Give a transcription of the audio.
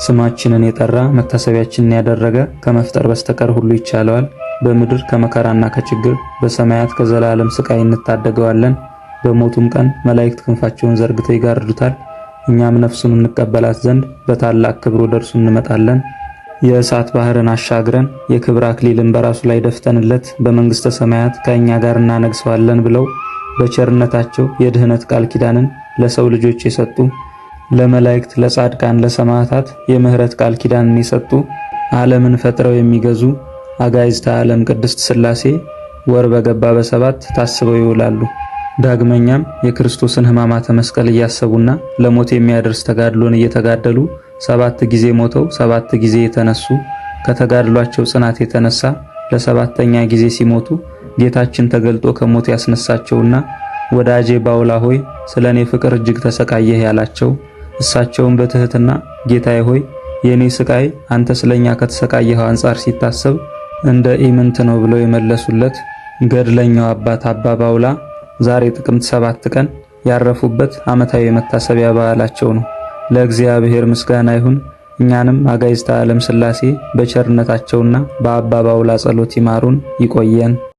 ስማችንን የጠራ መታሰቢያችንን ያደረገ ከመፍጠር በስተቀር ሁሉ ይቻለዋል። በምድር ከመከራና ከችግር በሰማያት ከዘላለም ስቃይ እንታደገዋለን። በሞቱም ቀን መላእክት ክንፋቸውን ዘርግተው ይጋርዱታል። እኛም ነፍሱን እንቀበላት ዘንድ በታላቅ ክብር ወደ እርሱ እንመጣለን። የእሳት ባህርን አሻግረን የክብር አክሊልን በራሱ ላይ ደፍተንለት በመንግስተ ሰማያት ከእኛ ጋር እናነግሰዋለን ብለው በቸርነታቸው የድህነት ቃል ኪዳንን ለሰው ልጆች የሰጡ፣ ለመላእክት፣ ለጻድቃን፣ ለሰማዕታት የምህረት ቃል ኪዳንን የሰጡ፣ ዓለምን ፈጥረው የሚገዙ አጋዕዝተ ዓለም ቅድስት ሥላሴ ወር በገባ በሰባት ታስበው ይውላሉ። ዳግመኛም የክርስቶስን ሕማማተ መስቀል እያሰቡና ለሞት የሚያደርስ ተጋድሎን እየተጋደሉ 7 ጊዜ ሞተው 7 ጊዜ የተነሱ፣ ከተጋድሏቸው ጽናት የተነሳ ለሰባተኛ ጊዜ ሲሞቱ ጌታችን ተገልጦ ከሞት ያስነሳቸውና ወዳጄ ባውላ ሆይ ስለኔ ፍቅር እጅግ ተሰቃየህ ያላቸው፣ እሳቸውን በትህትና ጌታዬ ሆይ የኔ ስቃይ አንተ ስለኛ ከተሰቃየኸው አንጻር ሲታሰብ እንደ ኢምንት ነው ብለው የመለሱለት ገድለኛው አባት አባ ባውላ ዛሬ ጥቅምት 7 ቀን ያረፉበት ዓመታዊ የመታሰቢያ በዓላቸው ነው። ለእግዚአብሔር ምስጋና ይሁን። እኛንም አጋዕዝተ ዓለም ሥላሴ በቸርነታቸውና በአባ ባውላ ጸሎት ይማሩን። ይቆየን።